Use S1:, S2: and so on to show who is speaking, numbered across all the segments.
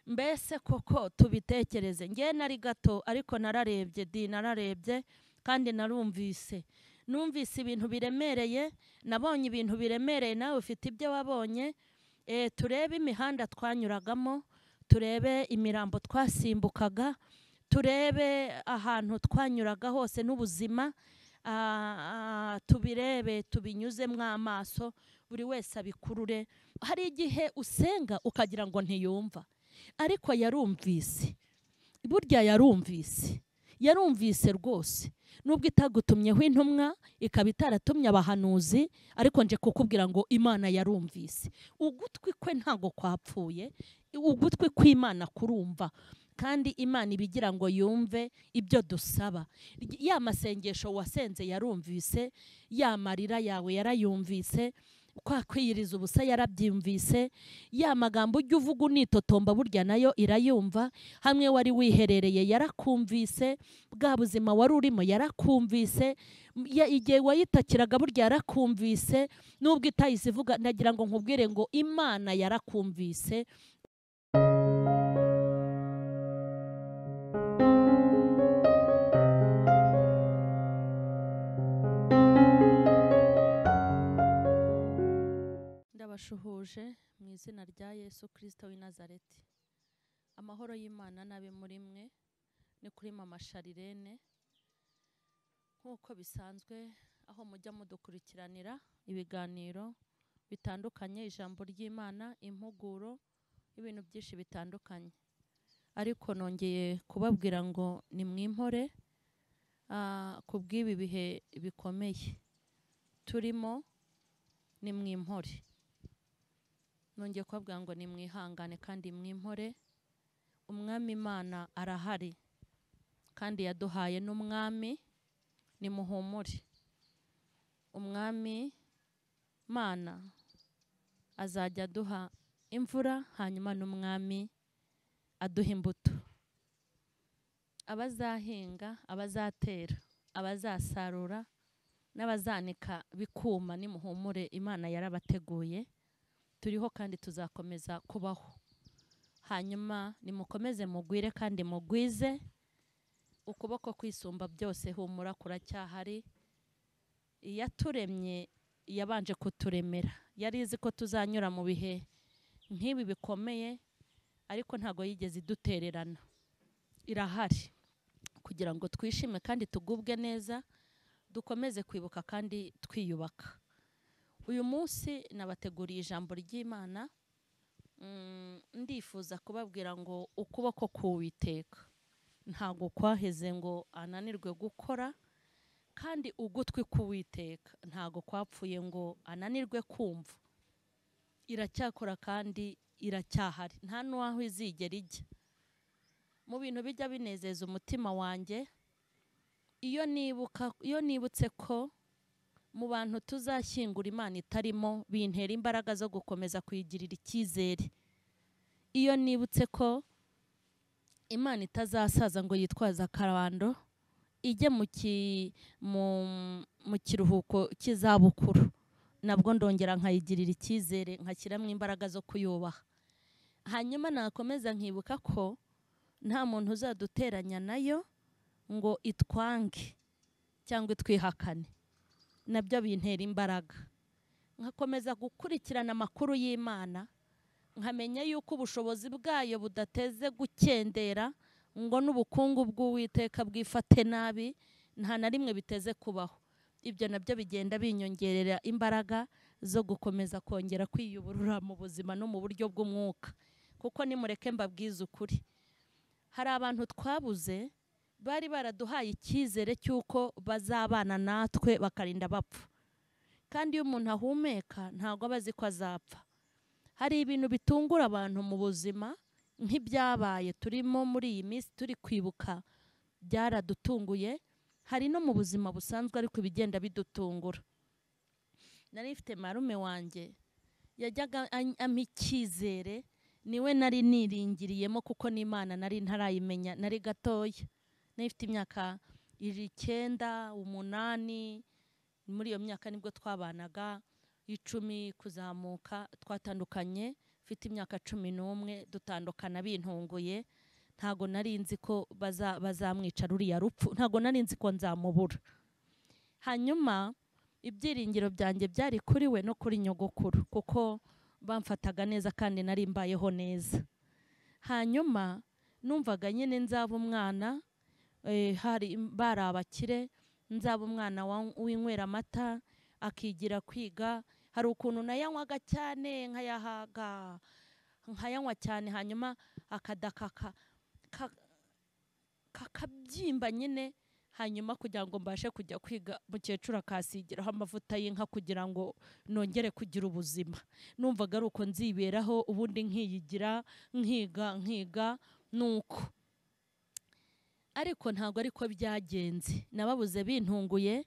S1: Mbese koko tubitekereze, ngewe nari gato ariko nararebye di, nararebye kandi narumvise. Numvise ibintu biremereye, nabonye ibintu biremereye, nawe ufite ibyo wabonye. Turebe imihanda twanyuragamo, turebe imirambo twasimbukaga, turebe ahantu twanyuraga hose n'ubuzima, tubirebe tubinyuzemo amaso, buri wese abikurure. Hari igihe usenga ukagira ngo ntiyumva, ariko yarumvise. Burya yarumvise, yarumvise rwose. Nubwo itagutumyeho intumwa, ikaba itaratumye abahanuzi, ariko nje kukubwira ngo Imana yarumvise. Ugutwi kwe ntago kwapfuye, ugutwi kw'Imana kurumva, kandi Imana ibigira ngo yumve ibyo dusaba. Ya masengesho wasenze yarumvise, ya marira yawe yarayumvise, kwa kwiyiriza ubusa yarabyumvise, ya magambo ujya uvuga unitotomba burya nayo irayumva, hamwe wari wiherereye yarakumvise, bwa buzima wari urimo yarakumvise, igihe wayitakiraga burya yarakumvise, nubwo itahise ivuga. Ndagira ngo nkubwire ngo Imana yarakumvise. Ndabashuhuje mu izina rya Yesu Kristo w'i Nazareti. Amahoro y'Imana n'abe muri mwe. Ni kuri Mama Sharirene, nk'uko bisanzwe aho mujya mudukurikiranira ibiganiro bitandukanye, ijambo ry'Imana, impuguro, ibintu byinshi bitandukanye. Ariko nongeye kubabwira ngo ni mwimpore ku bw'ibi bihe bikomeye turimo, ni mwimpore. Nongeye kubabwira ngo ni mwihangane kandi mwimpore. Umwami Imana arahari kandi yaduhaye n'umwami, ni muhumure. Umwami Mana azajya aduha imvura, hanyuma n'umwami aduha imbuto. Abazahinga, abazatera, abazasarura n'abazanika bikuma, ni muhumure, Imana yarabateguye. Turiho kandi tuzakomeza kubaho. Hanyuma nimukomeze mugwire kandi mugwize. Ukuboko kwisumba byose humura kuracyahari. Iyaturemye yabanje kuturemera, yari izi ko tuzanyura mu bihe nk'ibi bikomeye, ariko ntago yigeze idutererana. Irahari kugira ngo twishime kandi tugubwe neza, dukomeze kwibuka kandi twiyubaka. Uyu munsi nabateguriye ijambo ry'Imana. Ndifuza kubabwira ngo ukuboko k'Uwiteka ntago kwaheze ngo ananirwe gukora, kandi ugutwi k'Uwiteka ntago kwapfuye ngo ananirwe kumva. Iracyakora kandi iracyahari, nta n'aho izigera ijya. Mu bintu bijya binezeza umutima wanjye, iyo nibuka, iyo nibutse ko mu bantu tuzashyingura Imana itarimo, bintera imbaraga zo gukomeza kuyigirira icyizere. Iyo nibutse ko Imana itazasaza ngo yitwaze akarabando, ijye mu kiruhuko cy'izabukuru, nabwo ndongera nkayigirira icyizere, nkashyiramo imbaraga zo kuyubaha. Hanyuma nakomeza nkibuka ko nta muntu uzaduteranya nayo ngo itwange cyangwa itwihakane, nabyo bintera imbaraga. Nkakomeza gukurikirana amakuru y'Imana, nkamenya yuko ubushobozi bwayo budateze gukendera, ngo n'ubukungu bw'Uwiteka bwifate nabi, nta na rimwe biteze kubaho. Ibyo nabyo bigenda binyongerera imbaraga zo gukomeza kongera kwiyuburura mu buzima no mu buryo bw'umwuka. Kuko nimureke mbabwize ukuri, hari abantu twabuze bari baraduhaye icyizere cy'uko bazabana natwe bakarinda bapfa. Kandi iyo umuntu ahumeka ntago aba azi ko azapfa. Hari ibintu bitungura abantu mu buzima, nk'ibyabaye turimo muri iyi minsi turi kwibuka, byaradutunguye. Hari no mu buzima busanzwe ariko ibigenda bidutungura. Nari mfite marume wanjye yajyaga ampa icyizere, niwe nari niringiriyemo kuko n'Imana nari ntarayimenya, nari gatoya. Nari mfite imyaka 9, 8, muri iyo myaka nibwo twabanaga, 10 kuzamuka, twatandukanye mfite imyaka 11, dutandukana bintunguye. Ntago nari nzi ko bazamwica ruriya rupfu, ntago nari nzi ko nzamubura. Hanyuma ibyiringiro byanjye byari kuri we no kuri nyogokuru, kuko bamfataga neza kandi nari mbayeho neza. Hanyuma numvaga nyine nzaba umwana, hari bari abakire, nzaba umwana winywera amata akigira kwiga. Hari ukuntu nayanywaga cyane, nkayahaga, nkayanywa cyane, hanyuma akadakaka kakabyimba nyine, hanyuma kugira ngo mbashe kujya kwiga, mukecuru akasigiraho amavuta y'inka kugira ngo nongere kugira ubuzima. Numvaga ari uko nziberaho, ubundi nkiyigira, nkiga, nkiga nuko. Ariko ntabwo ariko byagenze. Nababuze bintunguye,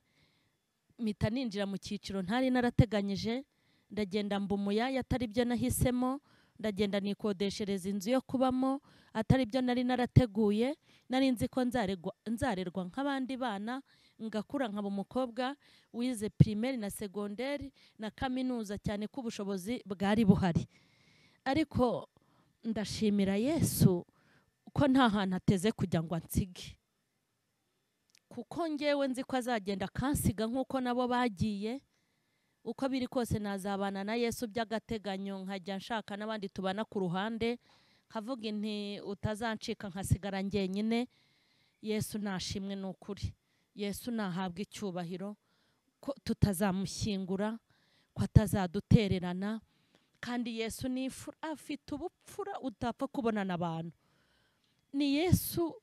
S1: mpita ninjira mu cyiciro ntari narateganyije, ndagenda mba umuyaya atari byo nahisemo, ndagenda nikodeshereza inzu yo kubamo atari byo nari narateguye. Nari nzi ko nzarerwa nk'abandi bana, ngakura nkaba umukobwa wize primaire na secondaire na kaminuza, cyane ko ubushobozi bwari buhari. Ariko ndashimira Yesu ko nta hantu ateze kujya ngo ansige, kuko ngewe nzi ko azagenda akansiga nk'uko nabo bagiye. Uko biri kose nazabana na Yesu by'agateganyo, nkajya nshaka n'abandi tubana ku ruhande, nkavuga inti utazancika nkasigara njyenyine. Yesu nashimwe n'ukuri, Yesu nahabwa icyubahiro ko tutazamushyingura, ko atazadutererana. Kandi Yesu ni imfura, afite ubupfura utapfa kubonana abantu. Ni Yesu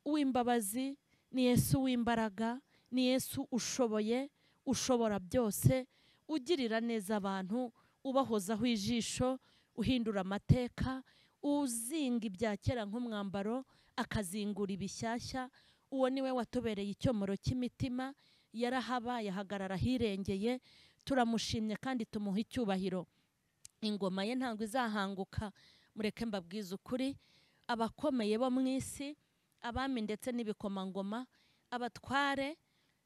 S1: w'imbabazi, ni Yesu w'imbaraga, ni Yesu ushoboye, ushobora byose, ugirira neza abantu, ubahozaho ijisho, uhindura amateka, uzinga ibya kera nk'umwambaro, akazingura ibishyashya. Uwo niwe watubereye icyomoro cy'imitima, yarahabaye ahagarara ahirengeye. Turamushimye kandi tumuha icyubahiro. Ingoma ye ntabwo izahanguka. Mureke mbabwize ukuri, abakomeye bo mu isi, abami ndetse n'ibikomangoma, abatware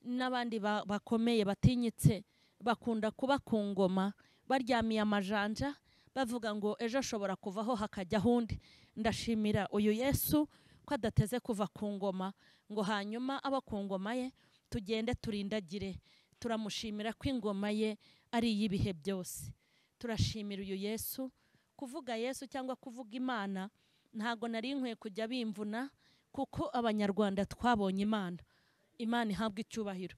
S1: n'abandi bakomeye batinyitse, bakunda kuba ku ngoma baryamiye amajanja, bavuga ngo ejo ashobora kuvaho hakajya undi. Ndashimira uyu Yesu ko adateze kuva ku ngoma ngo hanyuma aba ku ngoma ye tugende turindagire. Turamushimira ko ingoma ye ari iy'ibihe byose. Turashimira uyu Yesu. Kuvuga Yesu cyangwa kuvuga Imana ntago nari nkwiye kujya bimvuna, kuko Abanyarwanda twabonye Imana. Imana ihabwa icyubahiro.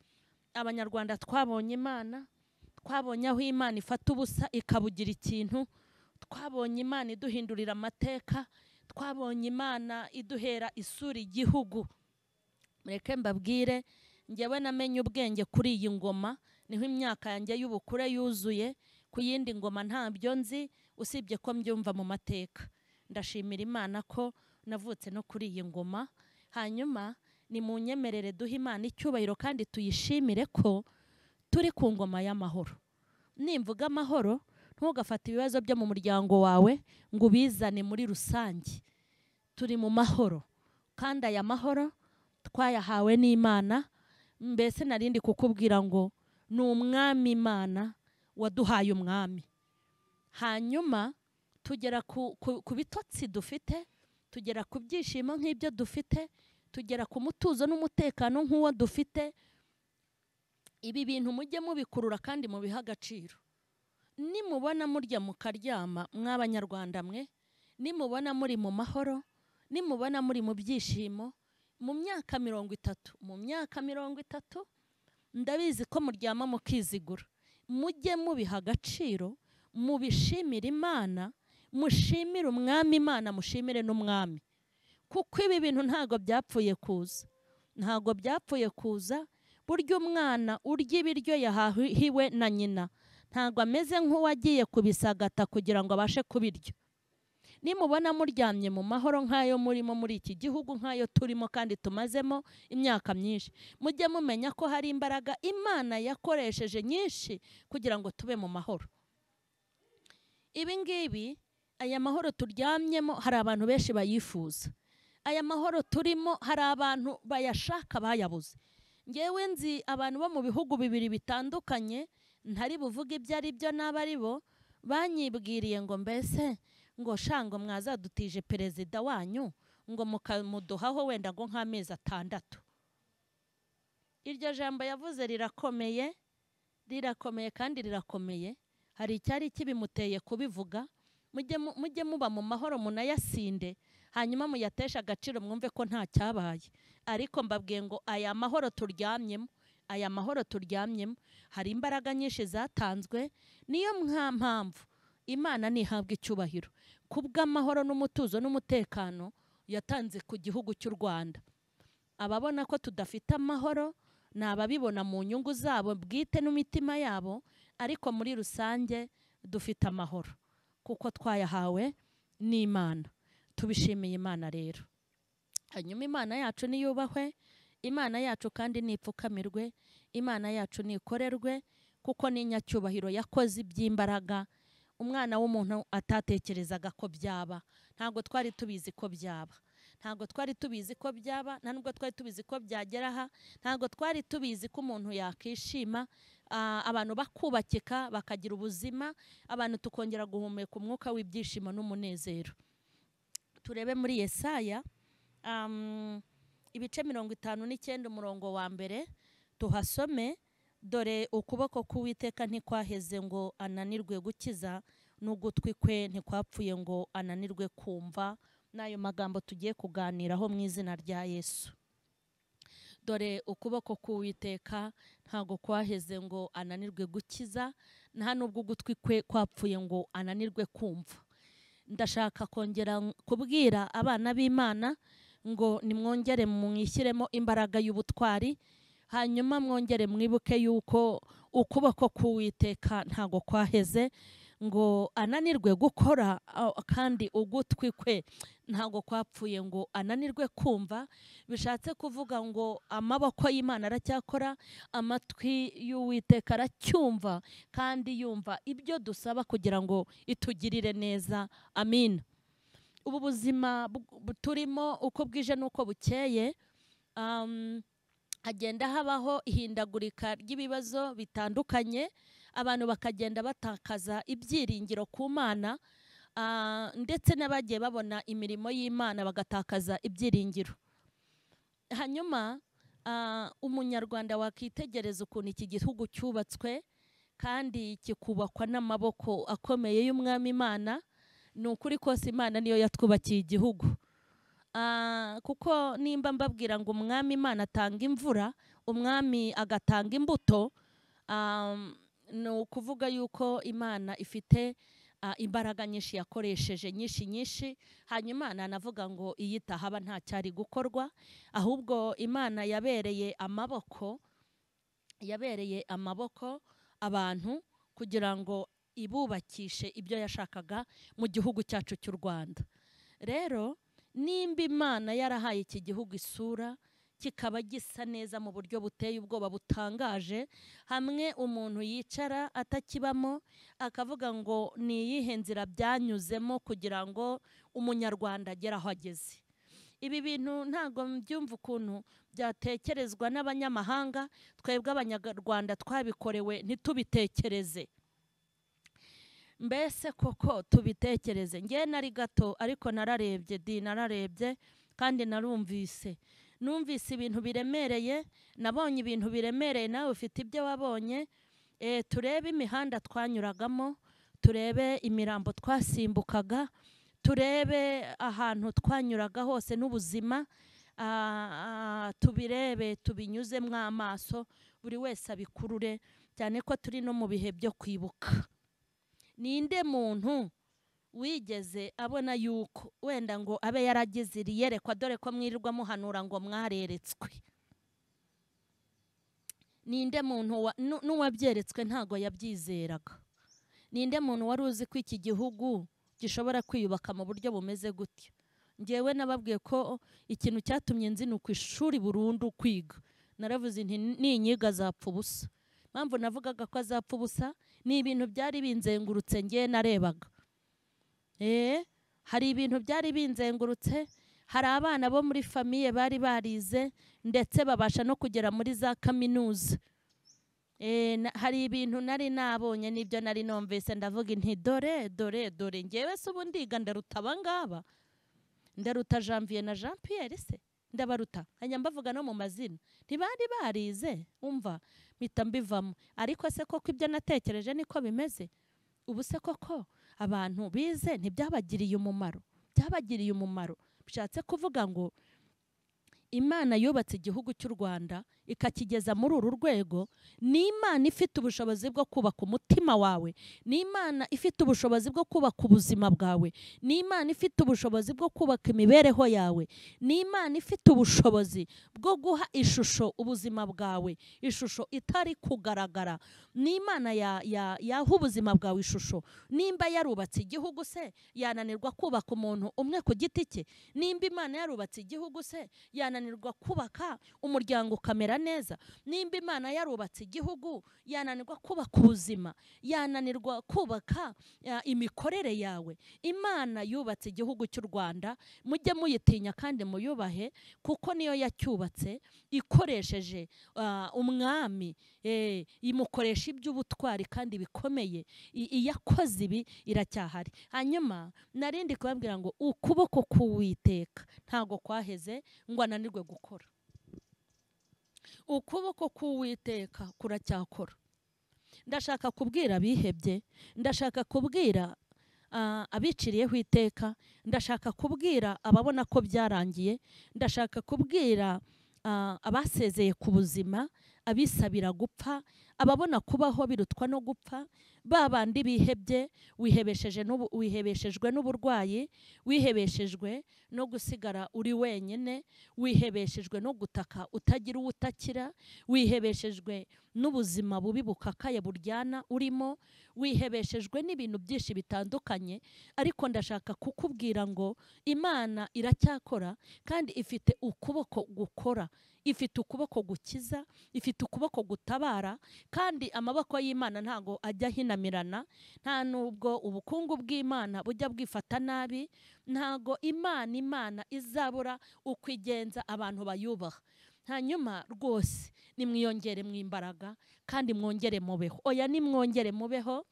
S1: Abanyarwanda twabonye Imana, twabonye aho Imana ifata ubusa ikabugira ikintu, twabonye Imana iduhindurira amateka, twabonye Imana iduhera isura igihugu. Mureke mbabwire, njyewe namenye ubwenge kuri iyi ngoma, niho imyaka yanjye y'ubukure yuzuye. Ku yindi ngoma ntabyo nzi, usibye ko mbyumva mu mateka. Ndashimira Imana ko navutse no kuri iyi ngoma. Hanyuma ni munyemerere duhe Imana icyubahiro kandi tuyishimire ko turi ku ngoma y'amahoro. Nimvuga amahoro, ntugafate ibibazo byo mu muryango wawe ngo ubizane muri rusange. Turi mu mahoro, kandi aya mahoro twayahawe n'Imana. Mbese narindi kukubwira ngo ni umwami Imana waduhaye umwami. Hanyuma tugera ku bitotsi dufite, tugera ku byishimo nk'ibyo dufite, tugera ku mutuzo n'umutekano nk'uwo dufite. Ibi bintu mujye mubikurura kandi mubiha agaciro. Nimubona murya mukaryama mw'Abanyarwanda mwe, nimubona muri mu mahoro, nimubona muri mu byishimo, mu myaka 30, mu myaka 30 ndabizi ko muryama mukizigura. Mujye mubiha agaciro, mubishimire Imana, mushimire umwami Imana, mushimire n'umwami. Kuko ibi bintu ntago byapfuye kuza, ntago byapfuye kuza. Burya umwana urya ibiryo yahahiwe na nyina ntago ameze nk'uwagiye kubisagata kugira ngo abashe kubirya. Nimubona muryamye mu mahoro nk'ayo murimo muri iki gihugu, nk'ayo turimo kandi tumazemo imyaka myinshi, mujye mumenya ko hari imbaraga Imana yakoresheje nyinshi kugira ngo tube mu mahoro. Ibi ngibi, aya mahoro turyamyemo, hari abantu benshi bayifuza. Aya mahoro turimo, hari abantu bayashaka bayabuze. Ngewe nzi abantu bo mu bihugu bibiri bitandukanye, ntari buvuge ibyo ari byo n'abari bo, banyibwiriye ngo mbese ngo shango mwazadutije perezida wanyu ngo mukamuduhaho wenda ngo nk'amezi 6. Iryo jambo yavuze rirakomeye, rirakomeye kandi rirakomeye. Hari icyari kibimuteye kubivuga. Mujye muba mu mahoro munayasinde, hanyuma muyatesha agaciro mwumve ko nta cyabaye. Ariko mbabwiye ngo aya mahoro turyamyemo, aya mahoro turyamyemo, hari imbaraga nyinshi zatanzwe. Niyo mpamvu Imana ntihabwa icyubahiro kubw'amahoro n'umutuzo n'umutekano yatanze ku gihugu cy'u Rwanda. Ababona ko tudafite amahoro ni ababibona mu nyungu zabo bwite n'imitima yabo, ariko muri rusange dufite amahoro kuko twayahawe n'Imana. Tubishimiye Imana rero. Hanyuma Imana yacu niyubahwe, Imana yacu kandi nipfukamirwe, Imana yacu nikorerwe, kuko ni nyacyubahiro yakoze iby'imbaraga umwana w'umuntu atatekerezaga ko byaba. Ntabwo twari tubizi ko byaba, ntabwo twari tubizi ko byaba, nta nubwo twari tubizi ko byagera aha, ntabwo twari tubizi ko umuntu yakishima, abantu bakubakika bakagira ubuzima, abantu tukongera guhumeka umwuka w'ibyishimo n'umunezero. Turebe muri Yesaya ibice 59 umurongo wa 1 tuhasome. Dore ukuboko k'Uwiteka ntikwaheze ngo ananirwe gukiza, n'ugutwi kwe ntikwapfuye ngo ananirwe kumva. N'ayo magambo tugiye kuganiraho mu izina rya Yesu. Dore ukuboko k'Uwiteka ntago kwaheze ngo ananirwe gukiza, nta nubwo ugutwi kwe kwapfuye ngo ananirwe kumva. Ndashaka kongera kubwira abana b'Imana ngo nimwongere mwishyiremo imbaraga y'ubutwari, hanyuma mwongere mwibuke yuko ukuboko k'Uwiteka ntago kwaheze ngo ananirwe gukora, kandi ugutwi kwe ntago kwapfuye ngo ananirwe kumva. Bishatse kuvuga ngo amaboko y'Imana aracyakora, amatwi y'Uwiteka aracyumva, kandi yumva ibyo dusaba kugira ngo itugirire neza. Amin. Ubu buzima turimo uko bwije n'uko bukeye, hagenda habaho ihindagurika ry'ibibazo bitandukanye, abantu bakagenda batakaza ibyiringiro ku Mana, ndetse n'abagiye babona imirimo y'Imana bagatakaza ibyiringiro. Hanyuma umunyarwanda wakitegereza ukuntu iki gihugu cyubatswe kandi kikubakwa n'amaboko akomeye y'Umwami Imana. Ni ukuri kose Imana niyo yatwubakiye igihugu. Kuko nimba mbabwira ngo Umwami Imana atanga imvura, Umwami agatanga imbuto, ni ukuvuga yuko Imana ifite imbaraga nyinshi yakoresheje, nyinshi nyinshi. Hanyuma nanavuga ngo iyitahaba nta cyari gukorwa, ahubwo Imana yabereye amaboko, yabereye amaboko abantu kugira ngo ibubakishe ibyo yashakaga mu gihugu cyacu cy'u Rwanda. Rero nimba Imana yarahaye iki gihugu isura kikaba gisa neza mu buryo buteye ubwoba butangaje, hamwe umuntu yicara atakibamo akavuga ngo ni iyihe nzira byanyuzemo kugira ngo umunyarwanda agere aho ageze. Ibi bintu ntago mbyumva ukuntu byatekerezwa n'abanyamahanga, twebwe abanyarwanda twabikorewe ntitubitekereze. Mbese koko tubitekereze? Nge nari gato ariko nararebye di, nararebye kandi narumvise. Numvise ibintu biremereye, nabonye ibintu biremereye, nawe ufite ibyo wabonye. Turebe imihanda twanyuragamo, turebe imirambo twasimbukaga, turebe ahantu twanyuraga hose n'ubuzima, tubirebe tubinyuzemo amaso, buri wese abikurure, cyane ko turi no mu bihe byo kwibuka. Ninde muntu wigeze abona yuko wenda ngo abe yaragize iyerekwa, dore ko mwirirwa muhanura ngo mwareretswe? Ninde muntu n'uwabyeretswe ntago yabyizeraga? Ninde muntu wari uzi ko iki gihugu gishobora kwiyubaka mu buryo bumeze gutyo? Ngewe nababwiye ko ikintu cyatumye nzinuka ishuri burundu kwiga, naravuze nti ninyiga azapfa ubusa. Mpamvu navugaga ko azapfa ubusa ni ibintu byari binzengurutse, ngewe narebaga. Hari ibintu byari binzengurutse, hari abana bo muri famiye bari barize ndetse babasha no kugera muri za kaminuza. Hari ibintu nari nabonye n'ibyo nari numvise, ndavuga nti dore dore dore ngewe se ubu ndiga ndaruta abangaba, ndaruta Janvier na Jean Pierre se ndabaruta, nkajya mbavuga no mu mazina, ntibari barize, umva mpita mbivamo. Ariko se koko ibyo natekereje niko bimeze? Ubu se koko abantu bize ntibyabagiriye umumaro? Byabagiriye umumaro. Bishatse kuvuga ngo Imana yubatse igihugu cy'u Rwanda ikakigeza muri uru rwego, ni Imana ifite ubushobozi bwo kubaka umutima wawe, ni Imana ifite ubushobozi bwo kubaka ubuzima bwawe, ni Imana ifite ubushobozi bwo kubaka imibereho yawe, ni Imana ifite ubushobozi bwo guha ishusho ubuzima bwawe, ishusho itari kugaragara. Ni Imana yaha ubuzima bwawe ishusho. Nimba yarubatse igihugu se yananirwa kubaka umuntu umwe ku giti cye? Nimba Imana yarubatse igihugu se yananirwa kubaka umuryango ukamera neza? Nimba Imana yarubatse igihugu yananirwa kubaka ubuzima, yananirwa kubaka imikorere yawe? Imana yubatse igihugu cy'u Rwanda, mujye muyitinya kandi muyubahe, kuko niyo yacyubatse ikoresheje umwami, imukoresha iby'ubutwari kandi bikomeye. Iyakoze ibi iracyahari. Hanyuma narindi kubabwira ngo ukuboko k'Uwiteka ntago kwaheze ngo ananirwe gukora. Ukuboko k'Uwiteka kuracyakora. Ndashaka kubwira abihebye, ndashaka kubwira abiciriyeho iteka, ndashaka kubwira ababona ko byarangiye, ndashaka kubwira abasezeye ku buzima, abisabira gupfa, ababona kubaho birutwa no gupfa, babandi bihebye, wihebeshejwe n'uburwayi, wihebeshejwe no gusigara uri wenyine, wihebeshejwe no gutaka utagira uwo utakira, wihebeshejwe n'ubuzima bubi bukakaye buryana urimo, wihebeshejwe n'ibintu byinshi bitandukanye. Ariko ndashaka kukubwira ngo Imana iracyakora, kandi ifite ukuboko gukora, ifite ukuboko gukiza, ifite ukuboko gutabara, kandi amaboko y'Imana ntago ajya ahinamirana, nta nubwo ubukungu bw'Imana bujya bwifata nabi, ntago Imana izabura ukwigenza abantu bayubaha. Hanyuma rwose nimwiyongere mwimbaraga kandi mwongere mubeho. Oya, nimwongere mubeho,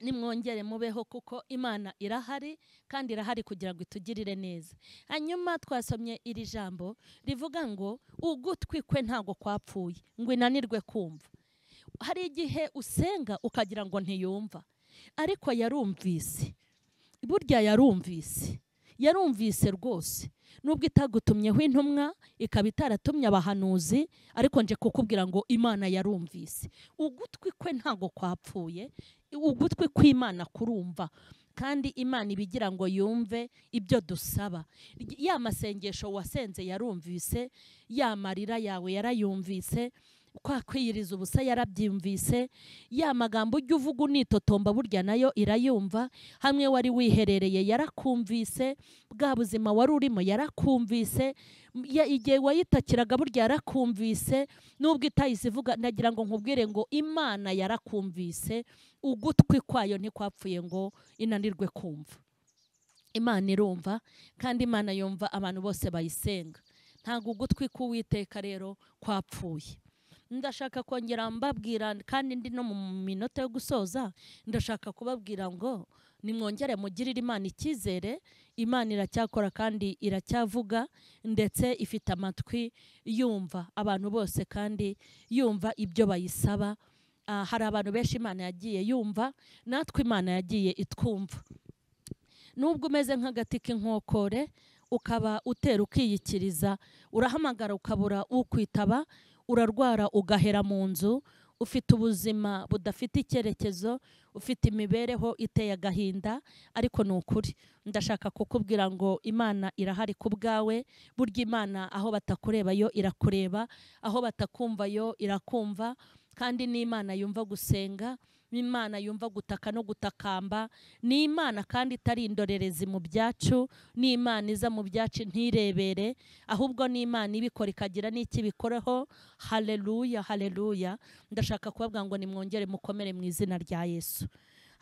S1: nimwongere mubeho, kuko Imana irahari kandi irahari kugira ngo itugirire neza. Hanyuma twasomye iri jambo rivuga ngo ugutwi kwe ntago kwapfuye ngo inanirwe kumva. Hari igihe usenga ukagira ngo ntiyumva, ariko yarumvise. Burya yarumvise, yarumvise rwose. Nubwo itagutumyeho intumwa, ikaba itaratumye abahanuzi, ariko nje kukubwira ngo Imana yarumvise. Ugutwi kwe ntago kwapfuye, ugutwi kw'Imana kurumva, kandi Imana ibigira ngo yumve ibyo dusaba. Ya masengesho wasenze yarumvise, ya marira yawe yarayumvise, kwa kwiyiriza ubusa yarabyumvise, ya magambo ujya uvuga unitotomba burya nayo irayumva, hamwe wari wiherereye yarakumvise, bwa buzima wari urimo yarakumvise, igihe wayitakiraga burya yarakumvise, nubwo itahise ivuga. Nagira ngo nkubwire ngo Imana yarakumvise, ugutwi kwayo ntikwapfuye ngo inanirwe kumva. Imana irumva, kandi Imana yumva abantu bose bayisenga. Ntabwo ugutwi k'Uwiteka rero kwapfuye. Ndashaka kongera mbabwira, kandi ndi no mu minota yo gusoza, ndashaka kubabwira ngo nimwongere mugirire Imana icyizere. Imana iracyakora kandi iracyavuga, ndetse ifite amatwi yumva abantu bose kandi yumva ibyo bayisaba. Hari abantu benshi Imana yagiye yumva, natwe Imana yagiye itwumva. Nubwo umeze nk'agati k'inkokore, ukaba utera ukiyikiriza, urahamagara ukabura ukwitaba, urarwara ugahera mu nzu, ufite ubuzima budafite icyerekezo, ufite imibereho iteye agahinda, ariko ni ukuri ndashaka kukubwira ngo Imana irahari ku bwawe. Burya Imana aho batakureba yo irakureba, aho batakumva yo irakumva, kandi ni Imana yumva gusenga, ni Imana yumva gutaka no gutakamba, ni Imana kandi itari indorerezi mu byacu, ni Imana iza mu byacu ntirebere, ahubwo ni Imana ibikora ikagira n'ikibikoreho. Haleluya, haleluya. Ndashaka kubabwira ngo nimwongere mukomere mu izina rya Yesu.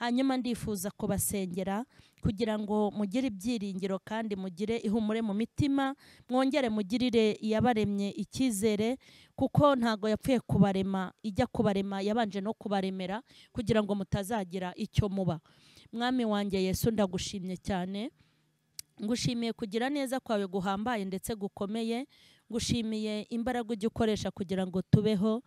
S1: Hanyuma ndifuza kubasengera kugira ngo mugire ibyiringiro kandi mugire ihumure mu mitima, mwongere mugirire iyabaremye icyizere, kuko ntago yapfuye kubarema, ijya kubarema yabanje no kubaremera kugira ngo mutazagira icyo muba. Mwami wanjye Yesu, ndagushimye cyane, ngushimiye kugira neza kwawe guhambaye ndetse gukomeye, ngushimiye imbaraga ujya ukoresha kugira ngo tubeho.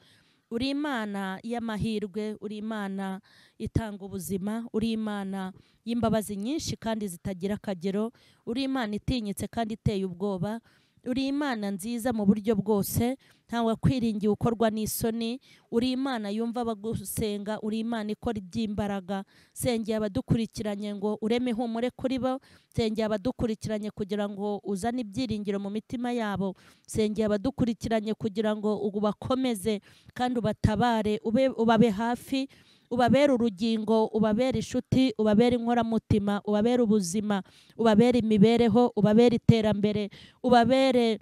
S1: Uri Imana y'amahirwe, uri Imana itanga ubuzima, uri Imana y'imbabazi nyinshi kandi zitagira akagero, uri Imana itinyitse kandi iteye ubwoba, uri Imana nziza mu buryo bwose, ntawe kwiringiye ukorwa n'isoni, uri Imana yumva abagusenga, uri Imana ikora iby'imbaraga. Sengera abadukurikiranye ngo ureme ihumure kuri bo, sengera abadukurikiranye kugira ngo uzane ibyiringiro mu mitima yabo, sengera abadukurikiranye kugira ngo ubakomeze kandi ubatabare, ubabe hafi, ubabere urugingo, ubabere inshuti, ubabere inkoramutima, ubabere ubuzima, ubabere imibereho, ubabere iterambere, ubabere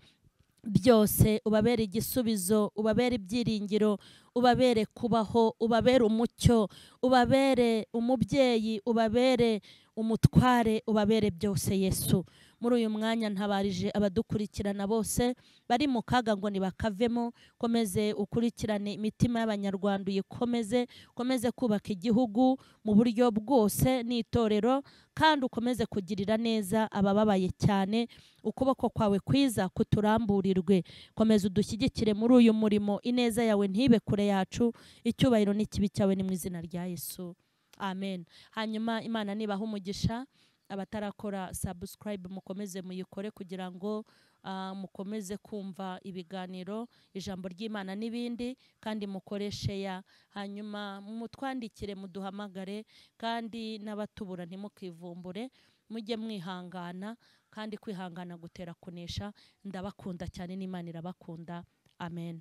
S1: byose, ubabere igisubizo, ubabere ibyiringiro, ubabere kubaho, ubabere umucyo, ubabere umubyeyi, ubabere umutware, ubabere byose Yesu. Muri uyu mwanya ntabarije abadukurikirana bose bari mu kaga ngo nibakavemo. Komeze ukurikirane imitima y'Abanyarwanda, uyikomeze, komeze kubaka igihugu mu buryo bwose n'itorero, kandi ukomeze kugirira neza abababaye cyane. Ukuboko kwawe kwiza kuturamburirwe, komeza udushyigikire muri uyu murimo, ineza yawe ntibe kure yacu, icyubahiro n'ikibi cyawe ni mu izina rya Yesu, amen. Hanyuma Imana nibaha umugisha. Abatarakora subscribe mukomeze muyikore kugira ngo mukomeze kumva ibiganiro, ijambo ry'Imana n'ibindi, kandi mukore share. Hanyuma mutwandikire, muduhamagare, kandi n'abatubura ntimukivumbure, mujye mwihangana, kandi kwihangana gutera kunesha. Ndabakunda cyane n'Imana irabakunda. Amen.